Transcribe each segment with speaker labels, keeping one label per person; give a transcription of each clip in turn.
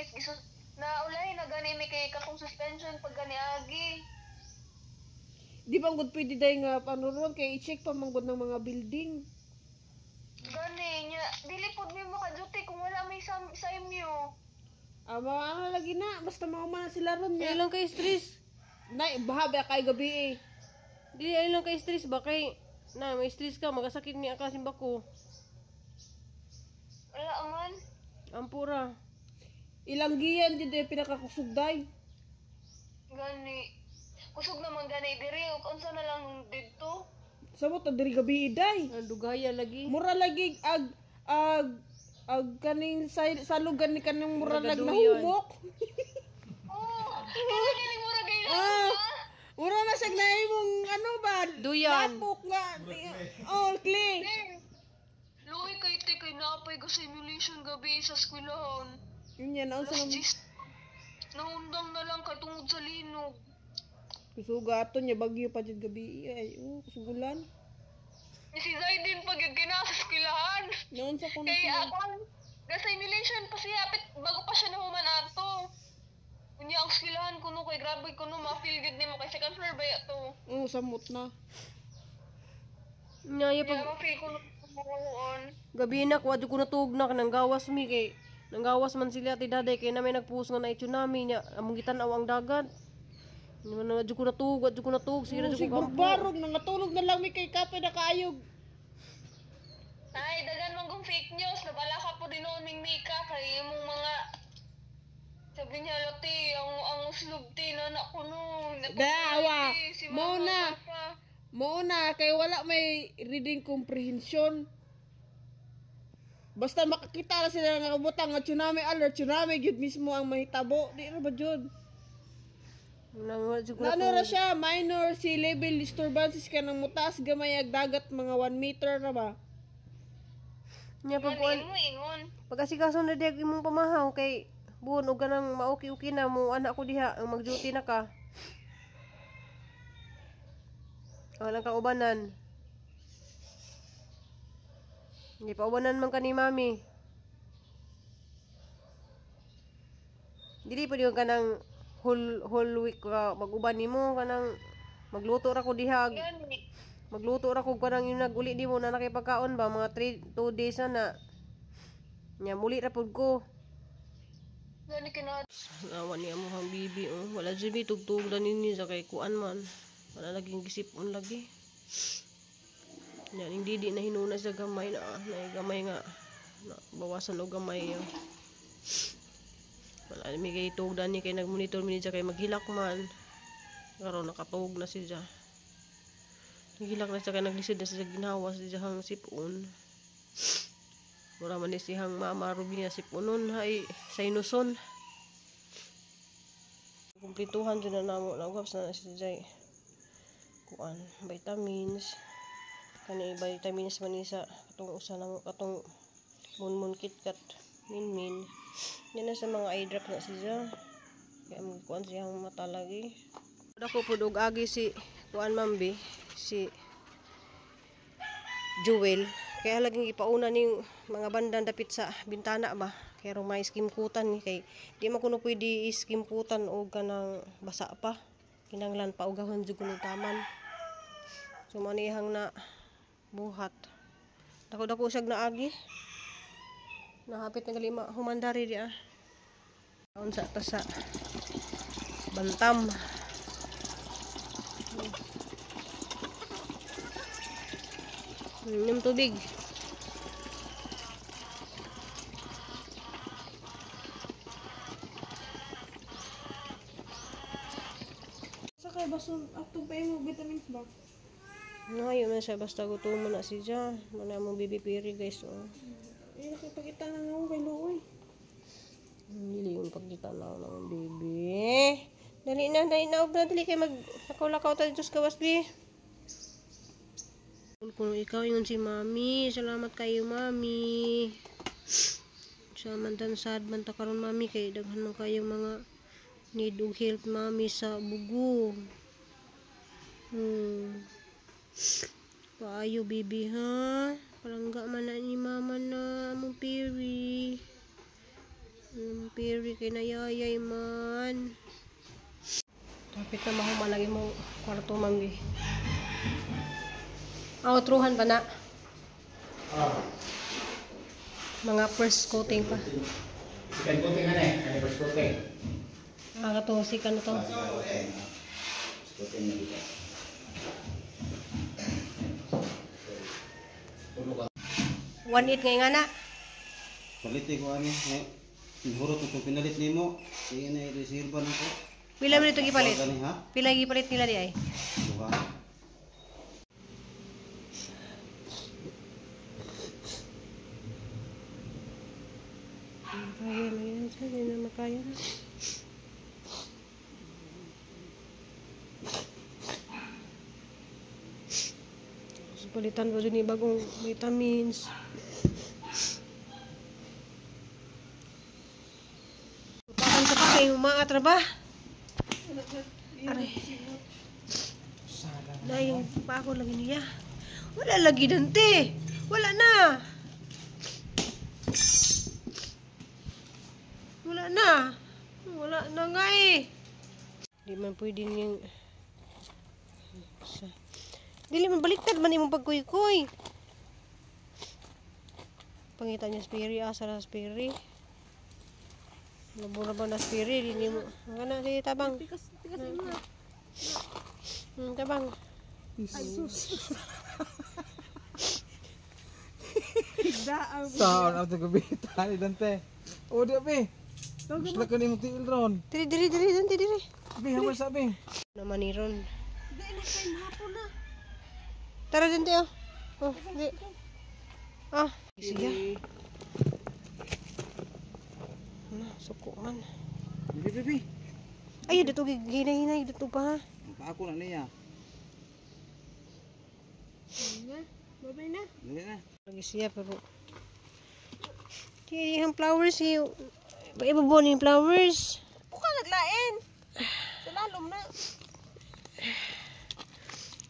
Speaker 1: Lunes gisus naulahi na gani mi kay katong suspension pag gani agi.
Speaker 2: Di ba gud pwede day nga ano ron kay i-check pa man gud ng mga building.
Speaker 1: Gani nya dili pud mi maka-duty kung wala may sa inyo.
Speaker 2: Ah, mga ano lagi na basta mauma na sila ron
Speaker 3: Ay
Speaker 2: nya.
Speaker 3: lang kay stress.
Speaker 2: Nay, baha ba kay gabi eh.
Speaker 3: Dili ay lang kay stress ba kay na may stress ka magasakit ni ka simbako.
Speaker 1: Wala man.
Speaker 3: Ampura.
Speaker 2: Ilang giyan jud eh pinakakusog day.
Speaker 1: Gani. Kusog naman gani diri ug unsa na lang didto.
Speaker 2: Samot na diri gabi eh, day.
Speaker 3: Ang dugaya lagi.
Speaker 2: Mura lagi ag ag ag kaning sa, salugan ni kaning mura lag
Speaker 3: Nagaduyan.
Speaker 2: nahumok.
Speaker 1: Oh, kaya galing mura gay
Speaker 2: Ah, mura na siya na imong ano ba?
Speaker 3: Duyan.
Speaker 2: Lapok nga. Oh, clay.
Speaker 1: Luhi kay te kay naapay ko simulation gabi sa eskwelahan.
Speaker 2: Yun yan, naunsa
Speaker 1: Alas
Speaker 2: naman.
Speaker 1: 10. Naundang na lang kay tungod sa linog.
Speaker 2: Kusuga ato niya bagyo pa jud gabi ay oh, kusugulan.
Speaker 1: Ni si Zaiden pag yun kina sa eskwelahan.
Speaker 2: Naunsa ko na
Speaker 1: Kay
Speaker 2: siya.
Speaker 1: ako, ga-simulation pa siya, pit, bago pa siya nahuman ato. Unya ang eskwelahan kuno kay grabe kuno ma-feel good nimo kay second floor ba to.
Speaker 2: Oh, samot na.
Speaker 3: Nya
Speaker 1: Unya
Speaker 3: pag
Speaker 1: ma-feel kuno kunoon.
Speaker 3: gabi na ko adto ko natug na kanang gawas mi kay nanggawas man sila ti daday kay na may nagpuos nga na tsunami nya among gitan-aw ang dagat. Hindi man na ko natug, adto ko natug, sige na
Speaker 2: Oh,
Speaker 3: jud ko
Speaker 2: sig
Speaker 3: kampo.
Speaker 2: barog nangatulog na lang mi kay kape na kaayog.
Speaker 1: Ay, dagan man kung fake news, nabala ka po din noon ming Mika kay imong mga sabi niya lati ang uslob ti na kuno.
Speaker 2: Dawa,
Speaker 1: Si
Speaker 2: mao
Speaker 1: mama,
Speaker 2: na.
Speaker 1: papa.
Speaker 2: Mao na kay wala may reading comprehension. Basta makakita na sila nga kabutang nga tsunami alert, tsunami gyud mismo ang mahitabo. Di ra ba jud?
Speaker 3: Nang wala jud ko
Speaker 2: Na ano ra
Speaker 3: natug.
Speaker 2: siya, minor sea level disturbances ka ng mutaas gamay ag dagat mga 1 meter na ba?
Speaker 3: Nya pag
Speaker 1: Gani
Speaker 3: kuan
Speaker 1: mo ingon.
Speaker 3: pag-asikaso na diag imong pamahaw kay buon og ganang maoki-uki na mo anak ko diha ang mag-duty na ka. Walang kang ubanan. Hindi pa ubanan man ka ni mami. Dili pa diyon kanang whole week ka mag-uban nimo kanang magluto ra ko diha.
Speaker 1: Gani.
Speaker 3: Magluto ra ko kanang yung naguli di mo na nakipagkaon ba mga 3 2 days na na. Nya muli ra pud ko.
Speaker 1: Gani kina
Speaker 3: Awa niya mo hang bibi oh. Wala jud mi tugtug na ninyo sa kay kuan man. Wala laging gisipon lagi. Yan, hindi di na hinuna sa gamay na, na gamay nga na, bawasan og gamay. Oh. Wala mi kay tugdan ni kay nagmonitor mi niya kay maghilak man. Karon nakatug na siya. Naghilak na siya kay naglisod na siya ginhawa siya hang sipon. Mura man ni siyang mama Ruby nga sipunon hay sinuson. Kumplituhan jud na namo naugap na si Jay. Kuan vitamins. Kani vitamins man ni sa katong usa namo katong munmun KitKat min min. Yan na sa mga eye drop na siya. Kaya magkuan siyang mata lagi. Dako pud og agi si kuan mambi si Jewel. Kaya laging ipauna ning mga bandan dapit sa bintana ba. Kaya rong may skimkutan ni kay di man kuno pwede iskimkutan og kanang basa pa. Kinanglan pa ugahon jud kuno taman. So manihang na buhat. Dako-dako siya naagi. Nahapit na galima humandari di ah. Unsa ta sa bantam. Inom tubig.
Speaker 2: Sa kay baso atong pa imo vitamins ba?
Speaker 3: Ngayon man siya basta gutom na siya. Muna mong bibi piri guys oh.
Speaker 2: Eh, nakipagkita na nga ako kay Luoy.
Speaker 3: Dili yung pagkita na ako ng baby. Dali na, dali na. Huwag na, dali kayo mag lakaw-lakaw tayo Diyos kawas, bi. Kung ikaw yun si mami. Salamat kayo, mami. Sa man sad man ta karon mami kay daghan man kayong mga need og help mami sa bugo. Paayo baby ha. Palangga man na ni mama na among piri. Piri kay nayayay man. Dapat na mahuman lagi mong kwarto, manggi. Ah, truhan pa na. Mga first coating pa.
Speaker 4: Second coating na eh. Kani first coating.
Speaker 3: Ah, kato, sikan na to.
Speaker 4: First coating na dito. Puno ka.
Speaker 3: 1.8 nga na.
Speaker 5: Palit ko ani, eh. Hurot ko pinalit nimo. Sige na i-reserve na ko.
Speaker 3: Pila man ito gipalit?
Speaker 5: Gani ha?
Speaker 3: Pila gipalit nila di ay?
Speaker 5: Duha.
Speaker 3: Kaya na yan, sir. Hindi na makaya na. So, palitan ko dyan yung bagong vitamins. Upakan sa pa kayo umaat ra ba? Aray. Na yung pa ako lagi niya. Wala lagi dante. Wala na. Wala na. Wala na nga eh. Di man pwede niyang... Dili man baliktad man imong pagkuy-kuy. Pangita niya spiri, asa ra spiri. Labo na ba na spiri? Di nimo. Ang kana si tabang.
Speaker 2: Tikas, tikas imo na.
Speaker 3: Tabang.
Speaker 2: Jesus. Higdaang.
Speaker 6: Saan ang gabita ni Dante? O di be. Gusto ka nimo tiil ron.
Speaker 3: Diri diri diri diri diri.
Speaker 6: Be, hamar sa be.
Speaker 3: Naman ni ron.
Speaker 2: Di na kay hapon na.
Speaker 3: Tara dyan, oh. Oh, di. Ah, sige. Na, suko man.
Speaker 6: Be, be, be.
Speaker 3: Ay, dito ginay-hinay dito pa ha.
Speaker 6: Ako na niya.
Speaker 2: Na, babay na.
Speaker 6: Dali na.
Speaker 3: Lagi siya pero kaya yung flowers eh. Iba ba yung flowers?
Speaker 2: Buka naglain. Sa lalom na.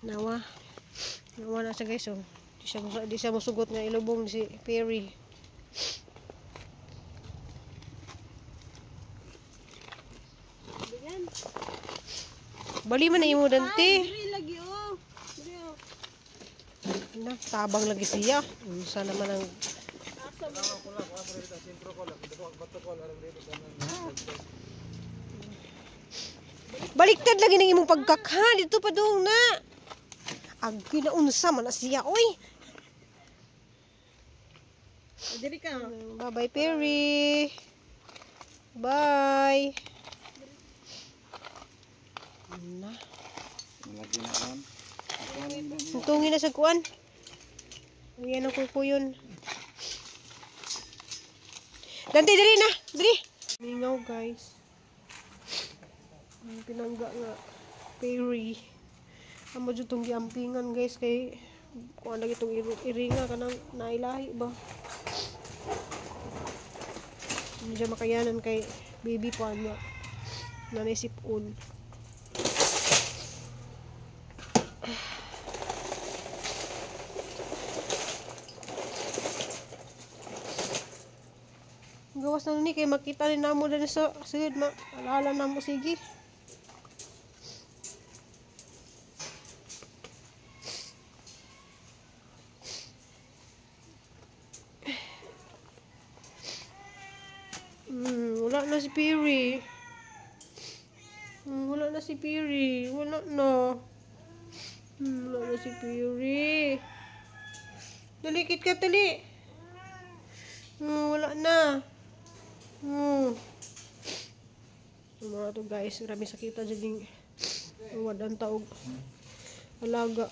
Speaker 3: Nawa. Nawa na siya guys oh. Di siya musugot nga ilubong si Perry.
Speaker 2: Ganyan.
Speaker 3: Bali man na imo dante.
Speaker 2: Diri lagi oh. Diri oh.
Speaker 3: Na, tabang lagi siya. Unsa naman ang baliktad lagi ng imong pagkakha dito pa dong na. Agi na unsa man na siya oy.
Speaker 2: Diri ka.
Speaker 3: Bye-bye Perry. Bye. Na.
Speaker 6: Malagi na ron.
Speaker 3: Tungin na sa kuan. Ayan ang kukuyon. Dante, dali na! Dali! Mingaw, guys. Ang pinangga nga. Perry. Amo dyan itong giampingan, guys. Kay, kuan lagi itong iringa ka nang nailahi ba? Hindi siya makayanan kay baby pa niya. Nanisip-on. Gawas na ni kay makita ni namo din sa sud ma alala namo sige. Wala na si Piri. Wala na si Piri. Wala na. Wala na si Piri. Dali, kit ka, dali. Wala na. Mga to guys, grabe sakita dyan yung wadan taog alaga.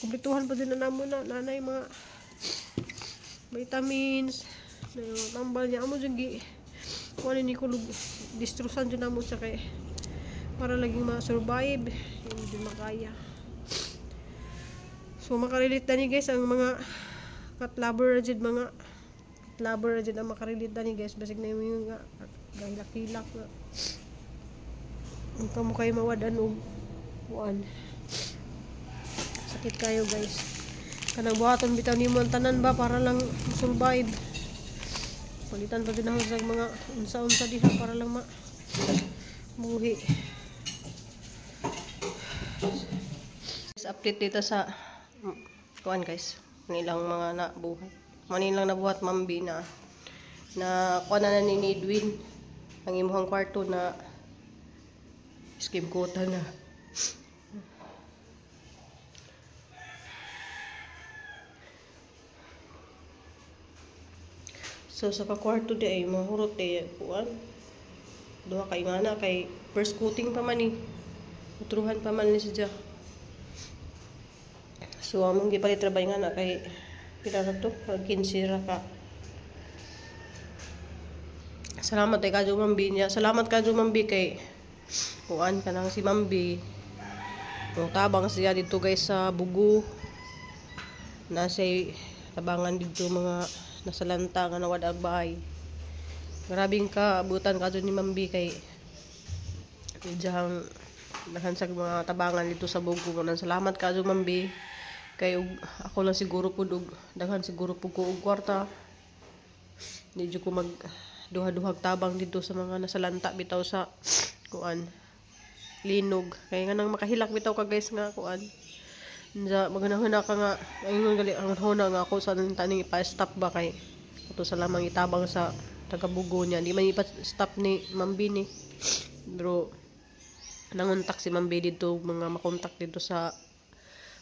Speaker 3: Kumplituhan pa din na namo na nanay mga vitamins na yung tambal niya. Amo dyan gi kuha ni kulog distrusan dyan namo siya kay para laging ma-survive. Yung dyan makaya. So makarelate na ni guys ang mga cat lover dyan, mga lover dyan ang makarelate na ni guys. Basig na yung nga gahilak-hilak na ang kamo kayo mawadan og kuan. Sakit kayo guys. Kanang buhaton bitaw nimo ang tanan ba para lang survive. Palitan pa jud nako sa mga unsa-unsa diha para lang ma buhi. Update dito sa kuan guys, nilang mga nabuhat. Manilang nabuhat Mambi na na kuan na ni Edwin ang imuhang kwarto na skim kota na. So sa ka-kwarto di ay mahurot di kuan. Duha kay ngana kay first coating pa man ni. Utruhan pa man ni siya. So among gipalit ra bay ngana kay pila ra to? 15 ra ka. Salamat kay kadyo Mambi niya. Salamat kadyo Mambi kay kuan kanang si Mambi. Ang tabang siya dito guys sa Bugo. Nasa tabangan dito mga nasalanta nga nawad ang bahay. Grabing kaabutan kadyo ni Mambi kay diyang nahansag mga tabangan dito sa Bugo. Salamat kadyo Mambi. Kay og ako lang siguro pud og daghan siguro pud ko og kwarta. Di jud ko mag duha-duhag tabang dito sa mga nasalanta bitaw sa kuan linog. Kay nga nang makahilak bitaw ka guys nga kuan. Unsa maghunahuna ka nga ingon gali ang huna nga ako sa taning ipa-stop ba kay ato sa lamang itabang sa taga Bugo niya. Di man ipa-stop ni Mambi ni. Pero nangontak si Mambi dito, mga makontak dito sa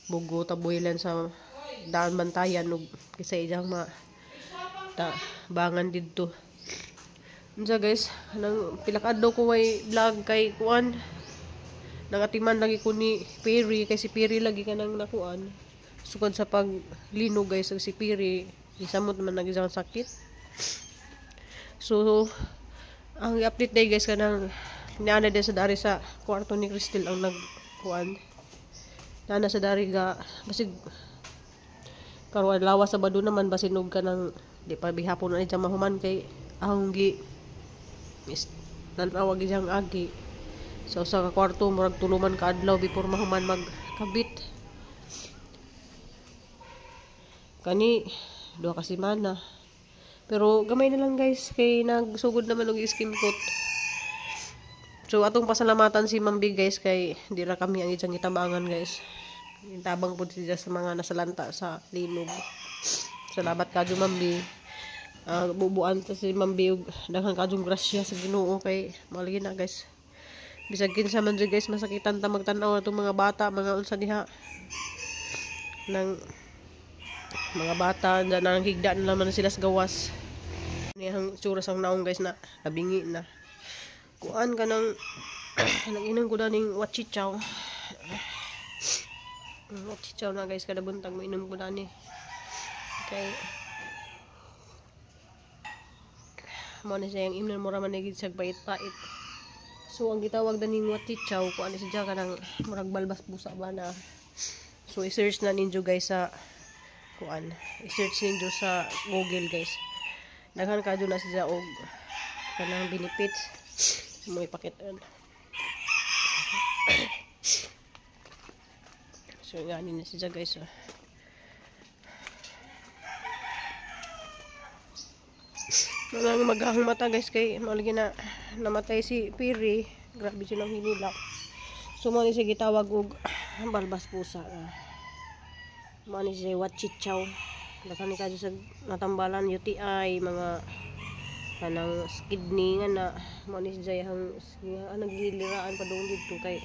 Speaker 3: Bugo Tabuilan sa Daan Bantayan ug kaysa iyang ma tabangan didto. Unsa guys, nang pila ka adlaw ko way vlog kay kuan. Nangatiman lagi ko ni Perry kay si Perry lagi kanang nakuan. Sukad sa paglinog guys ug si Perry gisamot man nag isang sakit. So ang i-update day guys kanang niana din sa dari sa kwarto ni Crystal ang nagkuan. Nana sa dari ga basig karon adlaw sa Sabado naman basinog ka ng di pa bihapon na niya mahuman kay ahong gi is nanawag iyang agi. So sa kwarto murag tuluman ka adlaw before mahuman magkabit. Kani duha ka semana. Pero gamay na lang guys kay nagsugod naman og skim coat. So atong pasalamatan si Mambi guys kay di ra kami ang iyang gitabangan guys. Tabang pud siya sa mga nasalanta sa linog. Salamat kadyo Mambi. Bubuan ta si Mambi og daghang kadyong grasya sa Ginoo kay malagi na guys. Bisag kinsa man jud guys masakitan ta magtan-aw atong mga bata, mga unsa diha nang mga bata nang higda na naman sila sa gawas. Niyang tsura sang naong guys na nabingi na. Kuan ka nang nag-inom ko daning wachichaw. Wachichaw na guys kada buntag mainom ko dani. Kay mo na siya yung imnon mura man gid siya pait-pait. So ang gitawag daning wachichaw kuan siya kanang murag balbas busa ba na. So i-search na ninyo guys sa kuan. I-search ninyo sa Google guys. Daghan kadyo na siya og kanang benefits. Mo ipakita. So ngani na siya guys. Oh. Walang magahang mata guys kay malagi na namatay si Piri. Grabe siya nang hinilak. So mo ni siya gitawag og balbas pusa. Mo ni siya wachichaw. Daghan ni kadyo sa natambalan UTI mga kanang kidney nga na mo ni siya yang naghiliraan pa dong didto kay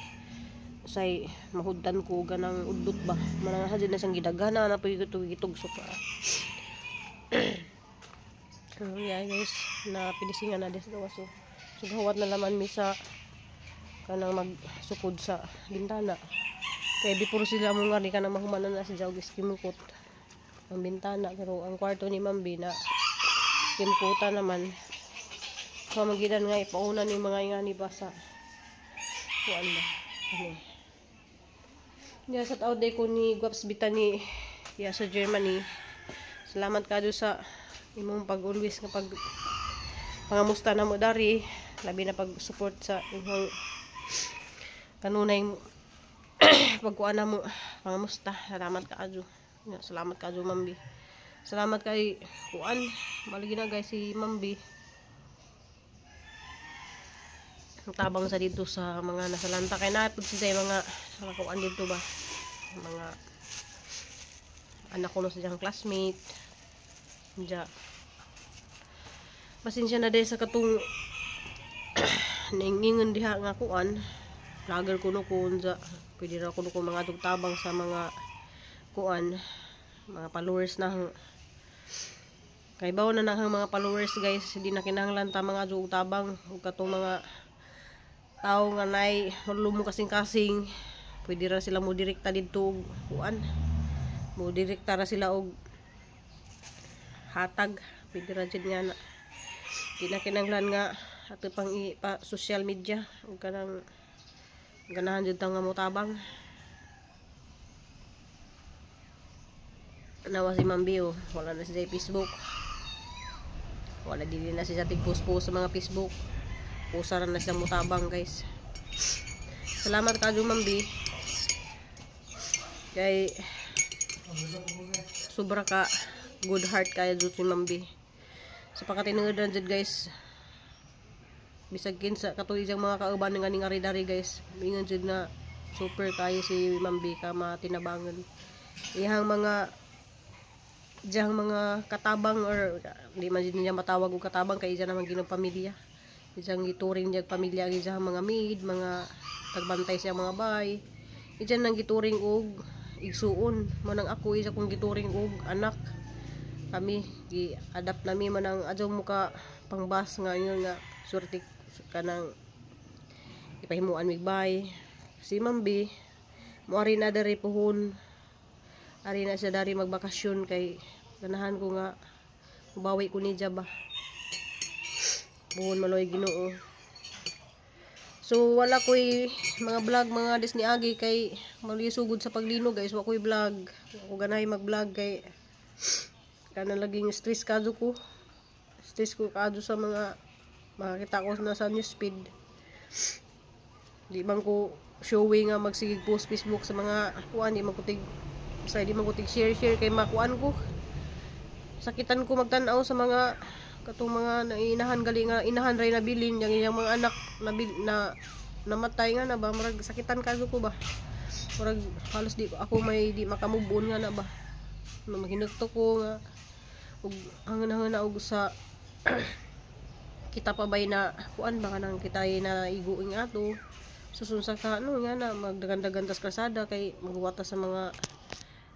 Speaker 3: say mahudtan ko ganang udot ba manang sa na siyang gidagana na pud gitugsok pa. So yeah guys, na pinisingan na des gawas. So gawat na laman mi sa kanang magsukod sa bintana. Kay before sila mo nga kanang mahumanan na si Jawg skimukot ang bintana, pero ang kwarto ni Mambi na skimkuta naman. So magidan nga ipauna ni mga ingani ba sa kuan ba. Ano. Yeah, shout out day ko ni Guaps Bitani ya sa Germany. Salamat kadyo sa imong pag always nga pag pangamusta na mo dari, labi na pag support sa imong kanunay pagkuan na mo pangamusta. Salamat kaadyo. Salamat kaadyo Mambi. Salamat kay kuan. Malagi na guys si Mambi. Ang tabang sa dito sa mga nasa lanta kay na pud siya mga nakakuan dito ba. Mga anak ko no sa diyang classmate. Diya. Pasensya na dahil sa katong naingingon diha nga kuan. Vlogger kuno ko unsa. Pwede ra kuno ko mga tabang sa mga kuan, mga followers na kay bawo na nang mga followers guys, hindi na kinahanglan ta mga adtog tabang ug katong mga tao nga nay malumo kasing-kasing, pwede ra sila mo direkta didto og kuan, mo direkta ra sila og hatag, pwede ra jud nga na di na kinahanglan nga ato pang ipa social media ug kanang ganahan jud ta nga motabang. Nawa si Mambi oh, wala na siya sa Facebook. Wala din na siya tig-post-post sa mga Facebook. Pusa na siya mutabang guys. Salamat ka Mambi. Kay sobra ka good heart kaya jud si Mambi. Sa pakatinungod ra jud guys. Bisag kinsa katuig ang mga kauban nga ning ari-dari guys. Ingon jud na super kayo si Mambi ka matinabangon. Iyang mga diyang mga katabang or di man niya matawag og katabang kay iya naman ginong pamilya. Iyang gituring niya pamilya ang iyang mga maid, mga tagbantay siya mga bay. Iya nang gituring og igsuon. Manang ako isa kong gituring og anak. Kami gi-adapt nami manang adyaw mo ka pangbas nga ingon nga swerte kanang ipahimuan mig bay. Si Mambi moari na diri puhon. Ari na siya dari magbakasyon kay ganahan ko nga mubawi ko niya ba. Buhon maloy Ginoo. So wala ko'y mga vlog mga Disney agi kay malisugod sa paglino guys, wa ko'y vlog. Wa ko ganahay mag-vlog kay kana laging stress kadto ko. Stress ko kadto sa mga makakita ko na sa newsfeed. Di man ko showing nga magsigig post Facebook sa mga kuan, di man ko tig sa di man ko tig share share kay makuan ko. Sakitan ko magtan-aw sa mga katong mga nainahan gali nga inahan ray nabilin yang iyang mga anak na namatay nga na ba, murag sakitan kaso ko ba, murag halos di ako may di makamove on nga na ba, no, maghinugto ko nga ug hangan-hangan na og sa kita pa bay na kuan ba kanang kita ay na iguing ato susun sa ka ano nga na magdagan-dagan tas kalsada kay magwata sa mga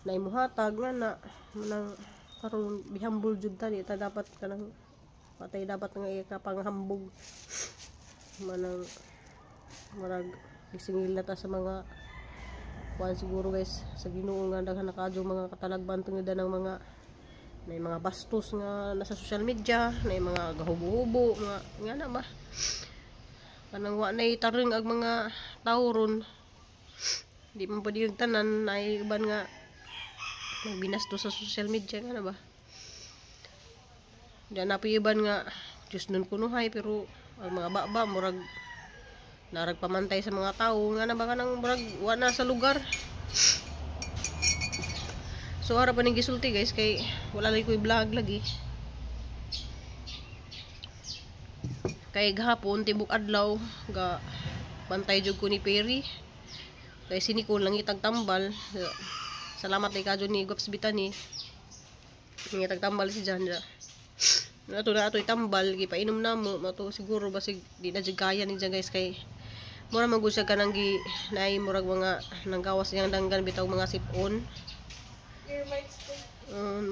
Speaker 3: naimuhatag nga na manang karon bihambol jud ta, di ta dapat kanang patay dapat nga ikapanghambog manang marag gisingil na ta sa mga kuan siguro guys sa Ginoo nga daghan na kaadyo mga katalagban tungod ng mga may mga bastos nga nasa social media, na mga gahubo-hubo nga nga na ba kanang wa nay tareng ag mga tawo ron, di man pwede yung tanan na iban nga magbinasto sa social media nga na ba. Diyan na po iban nga Diyos nun kunuhay pero ang mga baba murag narag pamantay sa mga tao nga na ba kanang murag wa na sa lugar. So ara pa ning gisulti guys kay wala lagi ko'y vlog lagi. Kay gahapon tibok adlaw ga bantay jud ko ni Perry. Kay si Nicole langitag tambal. Salamat kay kadyo ni Gops Bitani. Langitag tambal si Janja. Nato na atoy tambal gipainom namo mato siguro basig di na jud kaya ni Jan guys kay mura man gud siya kanang gi naay murag mga nanggawas niyang danggan bitaw mga sipon.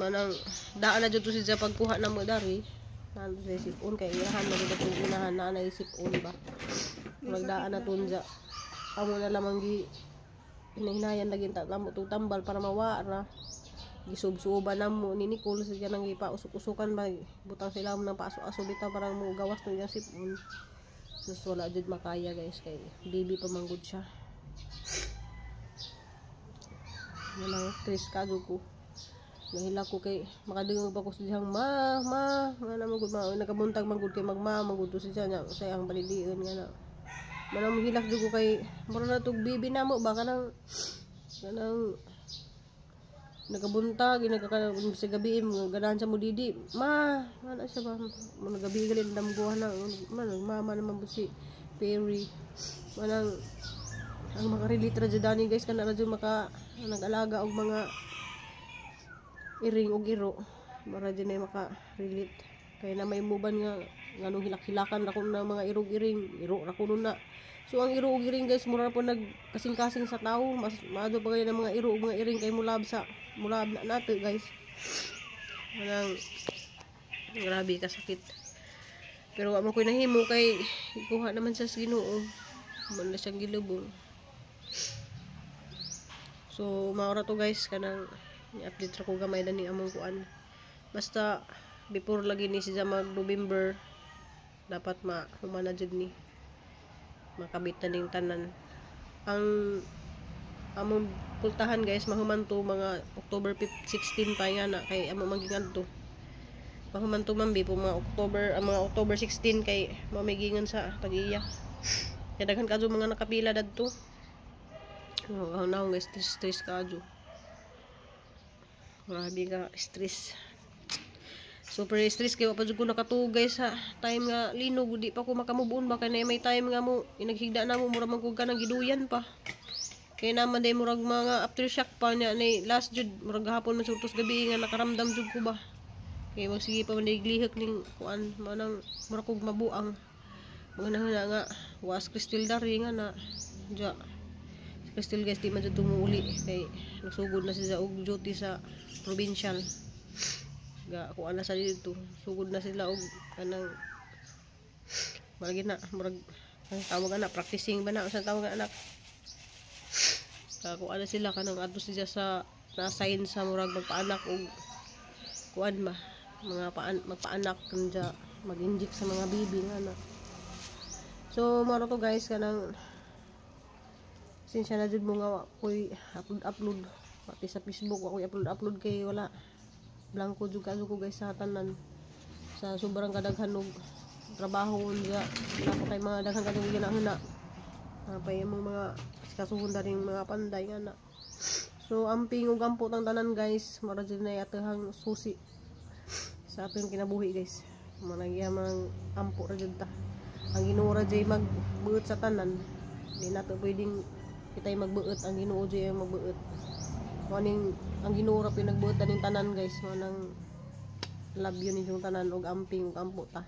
Speaker 3: Manang daan na jud to siya pagkuha namo dari. Naan to siya sipon kay irahan man jud atong unahan na nay sipon ba. Murag daan na tunja. Amo na lamang gi hinahinayan lagi ta namo tong tambal para mawa ra. Gisub-suban namo ni Nicole sa nang gipausok-usukan ba butang sila mo ng paso-aso bitaw para mo gawas to iyang sipon. Sus wala jud makaya guys kay baby pa man gud siya. Walang stress kago ko. Nahila ko kay makadungog pa ko sa diyang ma ma nga na man gud ma nagabuntag man gud kay magma man gud to siya nya sa iyang balidion nga na. Manang mohilak jud ko kay mura na tog baby namo ba kanang kanang Nagabuntag, nagaka sa gabi ganahan sa mo didi. Ma, ana siya ba? Mo nagabi gali damguhan na man mama naman po si Perry. Manang ang makarelate ra jud ani guys, kana ra jud maka nag-alaga og mga iring og iro. Mara jud na maka-relate. Kaya na may muban nga nganong hilak-hilakan ra kuno na mga irog iring, iro ra kuno na. So ang iro og iring guys, mura po nagkasing-kasing sa tao, mas maadto pa kayo ng mga iro ug mga iring kay mulab sa mulab na nato guys. Manang grabe kasakit. Pero wa man koy nahimo kay ikuha naman sa Ginoo. Man na siyang gilubong. So maura to guys, kanang i-update ra ko gamay na ni among kuan. Basta before lagi ni siya mag November dapat ma humana jud ni makabit na ning tanan. Ang among pultahan guys mahuman to mga October 16 pa nga na kay amo magiingan to. Mahuman to mambi po mga October, ang mga October 16 kay mamigingan sa tag-iya. Kaya daghan kadyo mga nakapila dadto. Oh, naong guys, stress, stress kadyo. Grabe ka stress. Super stress kay wa pa jud ko nakatuog guys sa time nga linog, di pa ko makamove on ba kay na may time nga mo inaghigda na mo mura man kog kanang giduyan pa. Kay naman day murag mga aftershock pa niya ni last jud murag gahapon man sultos gabi nga nakaramdam jud ko ba. Kay magsige pa man day glihok ning kuan manang murag kog mabuang. Mga nahuna nga was Crystal dari nga na ja. Si Crystal guys di man jud tumuuli kay nagsugod na siya og duty sa provincial. Ga kuan na sa dito, sugod na sila og kanang malagi na murag ang tawag ana practicing ba na usa tawag anak. Kuan na sila kanang adto siya sa na-assign sa murag magpaanak og kuan ba mga paan, magpaanak kanja mag-inject sa mga baby nga na. So mao to guys, kanang sinsya na jud mo nga wa koy upload upload pati sa Facebook wa koy upload upload kay wala blanko jud kayo ko guys sa tanan sa sobrang kadaghan og trabaho niya wala pa kay mga daghan kadtong ginahuna pa imong mga kasuhon daring mga panday nga na. So amping ug ampo tang tanan guys, mara jud na atehang susi sa atong kinabuhi guys. Managya mang ampo ra jud ta. Ang Ginoo ra jud magbuot sa tanan. Di nato pwedeng kitay magbuot, ang Ginoo jud ang magbuot. Maning ang Ginoo ra pinagbuot aning tanan guys, manang love yun ninyong tanan og amping ug ampo ta.